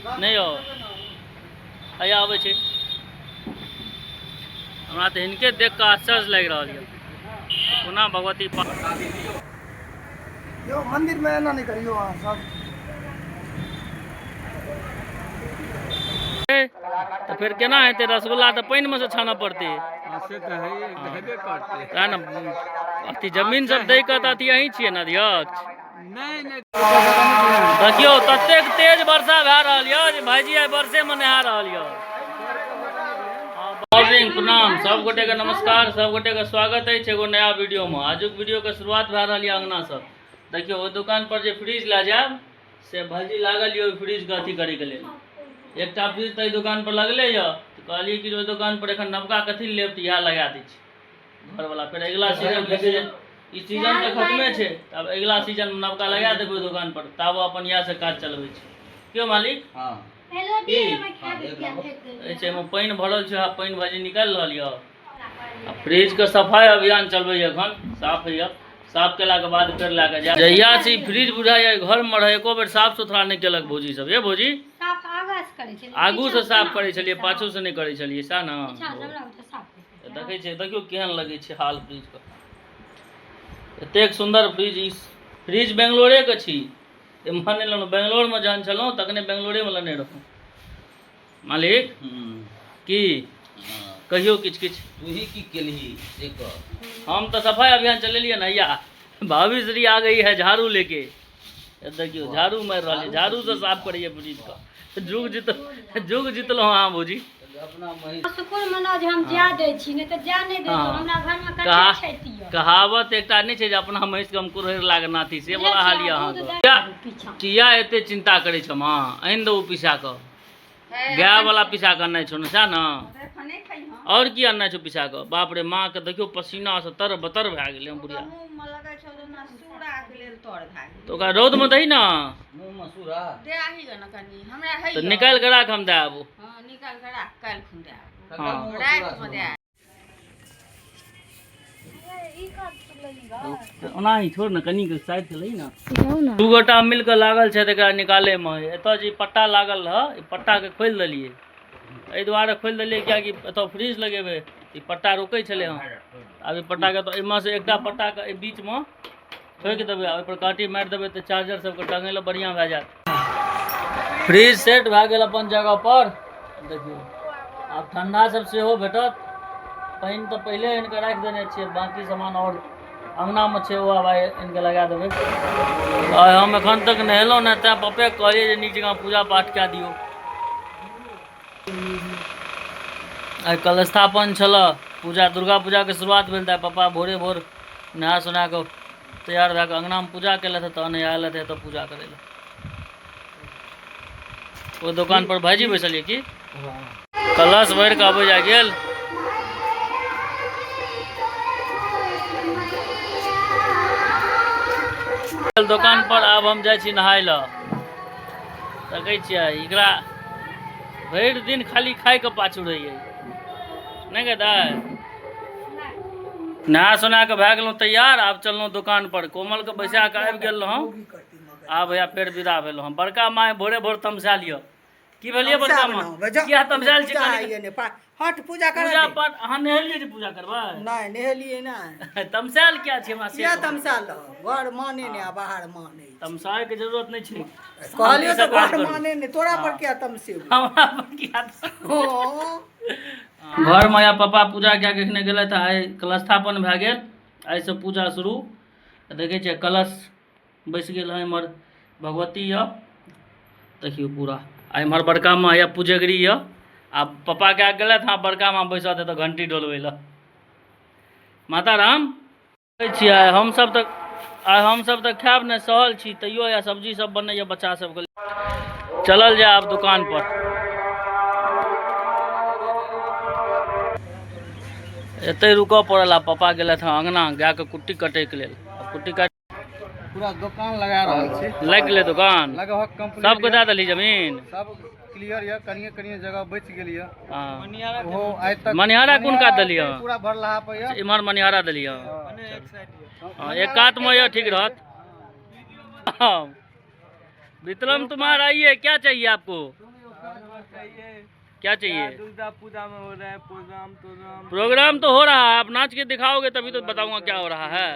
नहि यौ, हैया अबै छै। हमरा तऽ हिनके देख कऽ आश्चर्य लागि रहल यऽ, कोना भगवती यौ मंदिर में एना नहि करियौ अहाँ सब। तऽ फेर केना हेतै? रसगुल्ला तऽ पानिमे से छानऽ पड़तै। से तऽ हेबे करतै। तेँ ने अथी जमीन सब दै कऽ तऽ अथी अहीं छियै ने अध्यक्ष? नहि नहि। देखियौ ततेक तेज वर्षा भए रहल यऽ जे भाईजी आइ वर्षेमे नहा रहल यऽ। मॉर्निंग, प्रणाम सब गोटे के, नमस्कार सब गोटे के, स्वागत अछि एगो नया वीडियो में। आजुक वीडियो के शुरुआत भए रहल यऽ अंगना से। देखियौ ओहि दुकान पर जे फ्रिज लए जायब से भाईजी लागल यऽ ओहि फ्रिज के अथी करैके लेल। एकटा फ्रिज तऽ एहि दुकान पर लगले यऽ, तऽ कहलियै कि जे ओहि दुकान पर एखन नवका कथी लेब, तऽ इएह लगा दै छी घरवला। फेर अगिला सीजन, ई सीजन तऽ खतमे छै, तऽ आब अगिला सीजन मे नवका लगा देबै ओहि दुकान पर, ताबऽ अपन इएह से काज चलबै छै। क्यों मालिक? हँ। की एहिमे पानि भरल छै? आ पानि भाजी निकालि रहल यऽ। आ फ्रिजके सफाइ अभियान चलबैए, एखन साफ होइए। साफ केलाके बाद फेर लए कऽ जायब। जहिया से ई फ्रिज बुझाइए घरमे रहै, एको बेर साफ सुथरा नहि केलक भौजी सब। ये भौजी, साफ आगाँ से करै छलियै, आगूसँ पीछाँ साफ केना करै छलियै, साफ? पाछूसँ नहि करै छलियै, सएह ने? पीछाँ से हमरा ओतऽ साफ करै छलियै। देखै छियै, देखियौ केहन लगै छै हाल फ्रिजके। एतेक सुन्दर फ्रिज, ई फ्रिज बेंगलोरेके छी, एम्हर नहि लेलहुँ। बेंगलोरमे जहन छलहुँ तखने बेंगलोरेमे लेने रहौँ। मालिक, की कहियौ किछु किछु? तूही की केलही से कह। हम तऽ सफाइ अभियान चलेलियै ने। हैया भाभी श्री आ गई है झाड़ू लेके। देखियौ झाड़ू मारि रहल है, झाड़ू से साफ करैए फ्रिजके। जुग जीत जुग जीतलहुँ अहाँ भौजी। अपना महीष शुक्र मनाउ जे हम जाय दै छी, नहि तऽ जाय नहि दैतहुँ। हँ। हमरा घरमे कहा कते क्षति यऽ। कहावत एकटा नहि छै जे अपना महीष के हम कुरहरि लाग नाथी, से वाला हाल यऽ दूध अहाँके। दै पीछाँ। किया एते चिंता करै छौ माँ? आनि दे ओ पिसा कऽ, गाय वाला पिसा कऽ अननाइ छौ ने, सएह ने? आओर की अननाइ छौ पिसा कऽ? बाप रे, माँ के देखियौ, पसीना से तर बतर भए गेलै हँ बुढ़िया। तऽ ओकरा रौदमे दही ने। मुँहमे सूरा। तऽ निकालि कऽ राख, हम दए आबू। हँ, ओना ही छोड़ ने, कनि साइड से लही ने। दू गोटा मिल कऽ लागल छै एकरा निकालैमे। एतऽ जे पट्टा लागल रहऽ, ई पट्टाके खोलि देलियै। एहि दुआरे खोलि देलियै किएकि एतऽ फ्रिज लगेबै, ई पट्टा रोकै छलै हँ। आब ई पट्टाके तऽ एहिमे से एकटा पट्टाके एहि बीचमे ठोकि देबै आ ओहिपर काँटी मारि देबै तऽ चार्जर सबके टंगै लए बढ़िआँ भए जायत। फ्रिज सेट भए गेल अपन जगह पर। देखियौ आब ठंडा सब सेहो भेटत। पानि तऽ पहिले आनि कऽ राखि देने छियै, बाँकी सामान आओर अङ्गनामे छै, ओ आब आइ आनि कऽ लगा देबै। आइ हम एखन तक नहेलहुँ नहि, तैँ पप्पेके कहलियै जे नीक जकाँ पूजा पाठ कए दियौ। आइ कलस्थापन छलऽ, पूजा दुर्गा पूजाके शुरुआत भेल, तऽ पप्पा भोरे भोर नहा सोना कऽ तैयार भए कऽ अङ्गनामे पूजा केलथि, तहन आयल रहथि एतऽ पूजा करै लए। ओ दोकान पर भाईजी बैसल यऽ की कलश भरि कऽ अबै जा गेल। दोकान पर आब हम जाइ छी नहाय लए। देखै छियै एकरा भरि दिन खाली खायके पाछू रहैए, नहि गे दाइ? नहा सोना कऽ भए गेलहुँ तैयार, आब चललहुँ दोकान पर। कोमलके बैसा कऽ आबि गेल रहौं, आब भैया फेर विदा भेलहुँ हम। बड़का माय भोरे भोर तमसायल यऽ। की भेलियै बड़का माँ, किया तमसायल छी? हट, पूजा कर। पूजा पाठ अहाँ नहेलियै जे पूजा करबै? नहि, नहेलियै नहि। तमसायल किया छी हमरा से किया कहू। तमसायल रहब? घर माने नहि आ बाहर माने। तमसायके जरूरत नहि छै। कहलियौ शान्तिसँ तऽ काज घर करू। माने नहि, तोरा पर किया तमसेबौ? हमरा पर किया? हँ। घरमे या पापा पूजा कए कऽ एखने गेलथि। आइ कलस्थापन भए गेल, आइसँ पूजा शुरू। देखै छियै कलश बैस गेल हँ, एम्हर भगवती यऽ, देखियौ पूरा। आ एम्हर बड़का माँ यऽ, पुजगरी यऽ। आ पप्पा कए कऽ गेलथि हँ, बड़का माँ बैसत एतऽ घंटी डोलबै लए। माता राम कहै छियै, आइ हमसब तऽ खायब नहि, सहल छी, तैयो या सब्जी सब बनैया बच्चा सबके। चलल जाय आब दुकान पर। एतै रुकऽ पड़ल। आ पापा गेलथि हँ अङ्गना गायके कुट्टी कटैके लेल। आब कुट्टी काटि पूरा दोकान लगा रहल छी। लागि गेलै दोकान। लगभग कंप्लीट। सबके दए देली जमीन? सब क्लियर यऽ, कनिए कनिए जगह बचि गेल यऽ। हँ। ओहो आइ तक। मनिहारा कोन कात देलियै? पूरा भरलाहा पर यऽ। इम्हर मनिहारा देलियै हँ, एक कातमे यऽ, ठीक रहत। हाँ। विक्रम तुम्हारा आइए, क्या चाहिए आपको? क्या चाहिए? दुर्गा पूजा में हो रहा है प्रोग्राम प्रोग्राम प्रोग्राम तो हो रहा है, आप नाच के दिखाओगे तभी तो बताऊंगा क्या हो रहा है।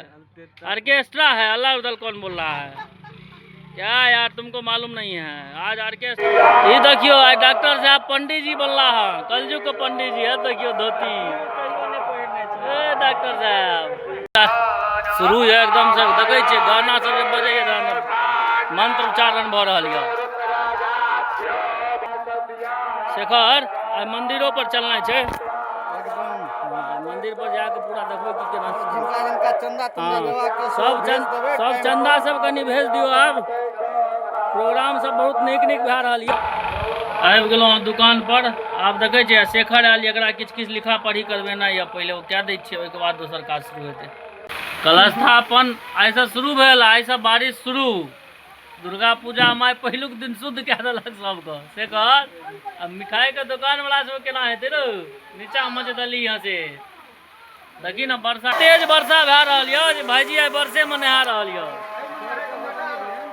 ऑर्केस्ट्रा है, अल्लाह उदल कौन बोल रहा है? क्या यार तुमको मालूम नहीं है, आज ऑर्केस्ट्रा। ये देखियो आज डॉक्टर साहब पंडित जी बोल रहा है, कलयुग के पंडित जी है। देखियो धोती, ए डॉक्टर साहब शुरू है एकदम से। देखै छियै गाना सब जे बजैए तहन मंत्र उच्चारण भऽ रहल यऽ। शेखर आइ मंदिरो पर चलना छै, मंदिर पर जाके पूरा देखबै की केना छै। जिनका जिनका चंदा हाँ, देबाक सब सब चंदा सब कनि भेज दियौ। आब प्रोग्राम सब बहुत नीक नीक भए रहल यऽ। आबि गेलहुँ हँ दुकान पर, आब देखै छियै शेखर आयल, एकरा किछु किछु लिखा पढ़ी करबेनाइ यऽ, पहिले ओ कए दै छियै, ओहिके बाद दोसर काज शुरू हेतै। कलशस्थापन आइसँ शुरू भेल, आइसँ बारिश शुरू। दुर्गा पूजा माय पहिलुक दिन शुद्ध कए देलक सबके। शेखर आ मिठाइके दोकानवला सब केना हेतै रौ, नीचाँमे जे देली हँ से देखी ने, वर्षा तेज वर्षा भए रहल यऽ जे भाइजी आइ वर्षेमे नहा रहल यऽ।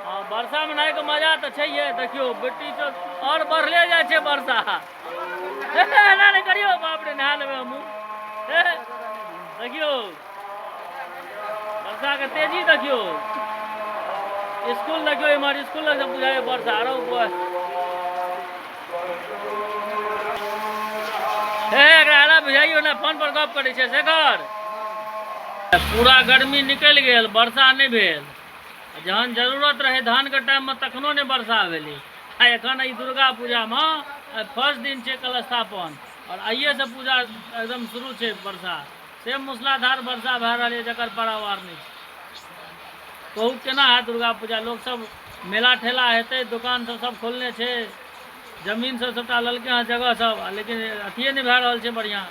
हँ वर्षामे नहायके मजा तऽ छैहे। देखियौ बेटी सब आओर बढ़ले जाइ छै वर्षा। एना नहि करियौ, बाप रे नहा लेबै हमहूँ। देखियौ वर्षाके तेजी देखियौ, स्कूल देखियौ इम्हर स्कूल लग बुझाइए वर्षा। आरो हे एकरा एना बुझाइयो ने, फोन पर गप करै छै शेखर। पूरा गर्मी निकलि गेल, वर्षा नहि भेल। जहन जरूरत रहै धानके टाइममे तखनो नहि वर्षा भेलै। आ एखन ई दुर्गा पूजामे फर्स्ट दिन छै कलशस्थापन, आओर आइएसँ पूजा एकदम शुरू छै। वर्षा से मूसलाधार वर्षा भए रहल यऽ जकर पारावार नहि छै। कहू केना हैत दुर्गा पूजा? लोक सब मेला ठेला हेतै, दोकान सब सब खोलने छै, जमीन सब सबटा लेलकै हँ जगह सब, लेकिन अथिए नहि भए रहल छै बढ़िआँ।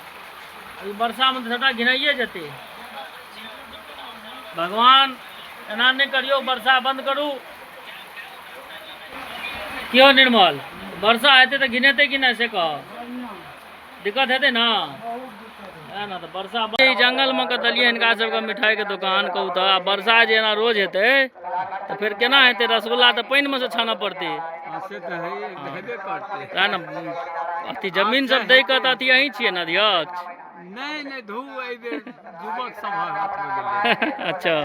अभी वर्षामे तऽ सबटा घिनाइए जेतै। भगवान एना नहि करियौ, वर्षा बन्द करू। कियो निर्मल, वर्षा हेतै तऽ घिनेतै कि नहि से कह, दिक्कत हेतै ने? ना तऽ वर्षा ई जंगलमे के देलियै हिनका सबके मिठाइके दोकान। कहू तऽ आ वर्षा जे एना रोज हेतै तऽ फेर केना हेतै? रसगुल्ला तऽ पानिमे सँ छानऽ पड़तै। से तऽ हेबे करतै। तेँ ने अथी जमीन सब दै के तऽ अथी अहीं छियै ने अध्यक्ष? नहि नहि धू, एहि बेर युवक सब हाथमे गेलै। अच्छा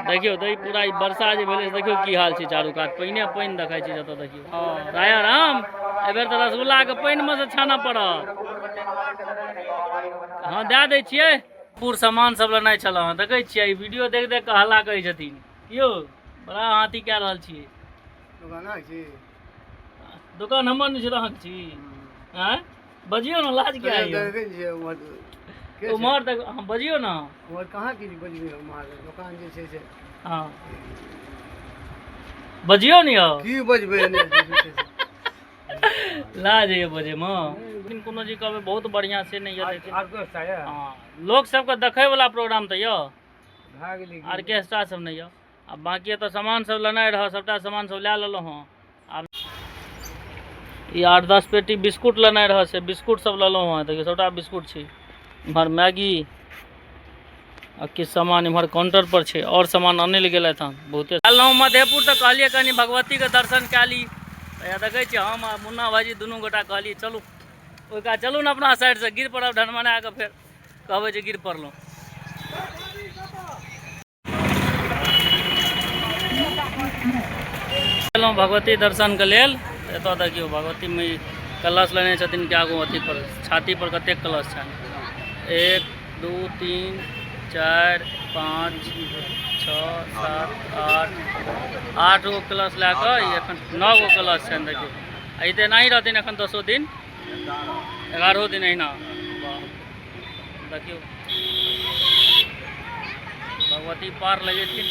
देखियौ तऽ ई पूरा ई वर्षा जे भेलै से देखियौ की हाल छै, चारू कात पानिए पानि देखै छै जतऽ देखियौ। राया राम, एहि बेर तऽ रसगुल्लाके पानिमे सँ छानऽ पड़त। हँ दए दै छियै। पूर सामान सब लेनाइ छलऽ हँ। देखै छियै ई वीडियो देख देख कऽ हल्ला करै छथिन। यौ बड़ा अहाँ अथी कए रहल छियै। दोकान हमर नहि छै तऽ अहाँके छी? आँय बजियौ ने, लाज किया होइए? उम्हर तक हँ बजियौ ने। कहाँ किछु बजबै हम? अहाँके दोकान जे छै से हँ बजियौ ने यौ। की बजबै? लाज होइए बजैमे? लेकिन कोनो चीज कहबै बहुत बढ़िआँ से नहि यऽ। लेकिन हँ लोक सबके देखैवला प्रोग्राम तऽ यऽ, ऑर्केस्ट्रा सब नहि यऽ। आ बाँकी एतऽ सामान सब लेनाइ रहऽ, सबटा सामान सब लए लेलहुँ हँ। आब ई 8-10 पेटी बिस्कुट लेनाइ रहऽ, से बिस्कुट सब लेलहुँ हँ। देखियौ सबटा बिस्कुट छै। इम्हर मैगी आ किछु सामान इम्हर काउंटर पर छै, आओर सामान आनै लए गेलथि हँ बहुते। एलहुँ मधेपुर तऽ कहलियै कनि भगवतीके दर्शन कए ली। तऽ देखै छियै हम आ मुन्ना भाईजी दुनू गोटा कहलियै चलू ओहि कात चलू ने, अपना साइडसँ गिर पड़ब ढनमना कऽ, फेर कहबै जे गिर पड़लहुँ। एलहुँ भगवती दर्शनके लेल। एतऽ देखियौ भगवती में कलश लेने छथिन कए गो अथी पर, छाती पर कतेक कलश छनि, 1 2 3 4 5 6 7 8, 8 गो कलश लए कऽ ई एखन 9 गो कलश छनि। देखियौ ई तऽ एनाही रहथिन एखन 10 दिन 11 दिन एहिना। देखियौ भगवती पार लगेथिन।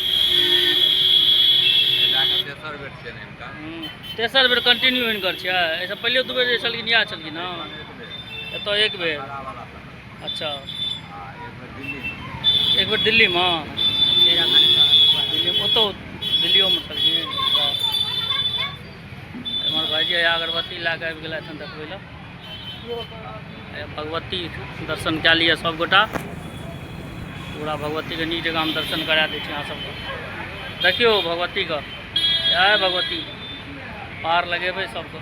तेसर बेर कंटिन्यू हिनकर छै। एहिसँ पहिले 2 बेर जे छलखिन इएह छलखिन हँ, एतऽ 1 बेर। अच्छा एक बेर दिल्लीमे, दिल्ली ओतऽ दिल्लियोमे छलखिन। एम्हर भाइजी अगरबत्ती लए कऽ आबि गेलथि हन देखबै लए। भगवती दर्शन कए लिअ सबगोटा, पूरा भगवतीके नीक जगह हम दर्शन करा दै छी अहाँ सबके। देखियौ भगवतीके, जय भगवती, पार लगेबै सबके।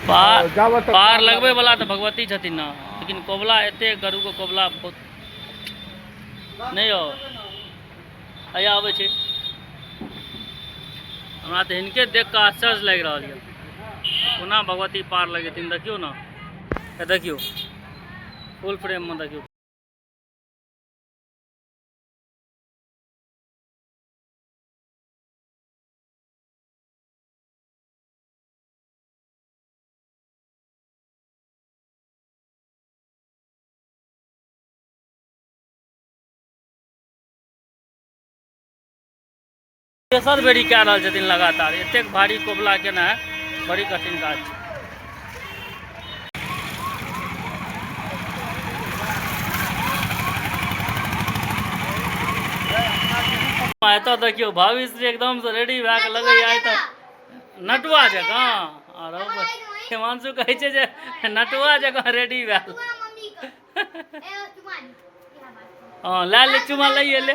पार जाबऽ तक पार लगबै वाला तऽ भगवती छथिन ने, लेकिन कोबला एते गरु के कोबला बहुत नहि यौ। हैया आबै छै। हमरा तऽ हिनके देख कऽ आश्चर्य लागि रहल यऽ, कोना भगवती पार लगेथिन। देखियौ ने, हे देखियौ फुल फ्रेममे देखियौ। तेसर बेरी कए रहल छथिन लगातार। एतेक भारी कोबला केनाइ बड़ी कठिन काज छै। एतऽ देखियौ भविष्य एकदम से रेडी भए कऽ लगैया आइ तऽ नटुआ जकाँ। आरो हिमांशु कहै छै जे नटुआ जकाँ रेडी भेल। हँ लए ले, चुमा लैए ले।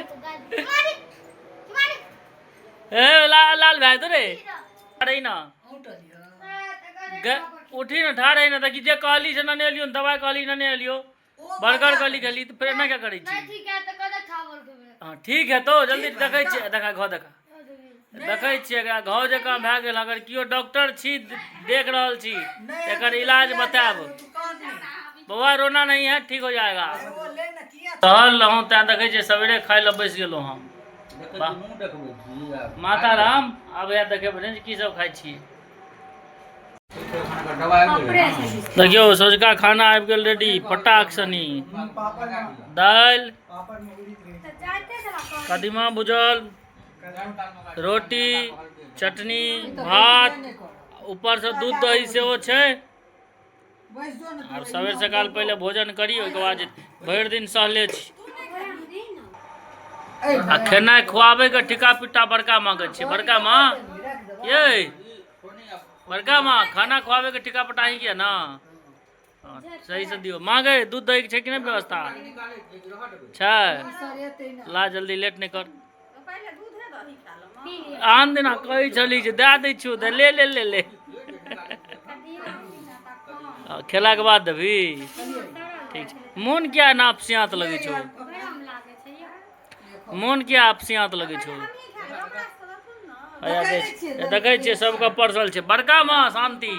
ए लाल लाल भए जेतौ रे। ठाढ़ ना उठी ने, ठाढ़ ना। देखी जे कहली से नने एलियो, दवाइ कहली नने एलियो, बर्गर कहली खेली, तऽ फेर एना क्या करै छी? हँ ठीक है तो जल्दी देखै छियै। देखा घाव, देखा देखै छियै एकरा घाव जकाँ भए गेल। अगर केओ डॉक्टर छी, देख रहल छी, एकर इलाज बतायब। बौआ रोना नहीं है, ठीक हो जाएगा। टहल रहूँ तैं देखै छियै सवेरे खाइ लए बैस गेलहुँ हम। माता राम आब इएह देखेबै ने जे की सब खाइ छी। देखियौ सोझका खाना आबि गेल रेडी, फटाक सनी दालि, कदीमा भुजल, रोटी, चटनी, भात, ऊपरसँ दूध दही सेहो छै। आब सवेर सकाल पहिले भोजन करी, ओहिके बाद भरि दिन सहले छी। आ खेनाइ खुआबैके ठिका पिट्टा बड़का माँ के छै। बड़का माँ ये, बड़का माँ, खाना खुआबैके ठिका पट्टा ही किया ना? हँ, सही से दियौ। माँ गए, दूध दही के छै कि नहि व्यवस्था छै? ला जल्दी, लेट नहि कर। आन दिना कहै छली जे दए दै छियौ तऽ ले ले ले ले। हँ, खेलाके बाद देबही, ठीक छै। मोन किया एना अपसियाँत लगै छौ? मोन किया अपसियाँत लगै छौ? हैया देखै छियै सबके परसल छै। बड़का माँ शान्ति।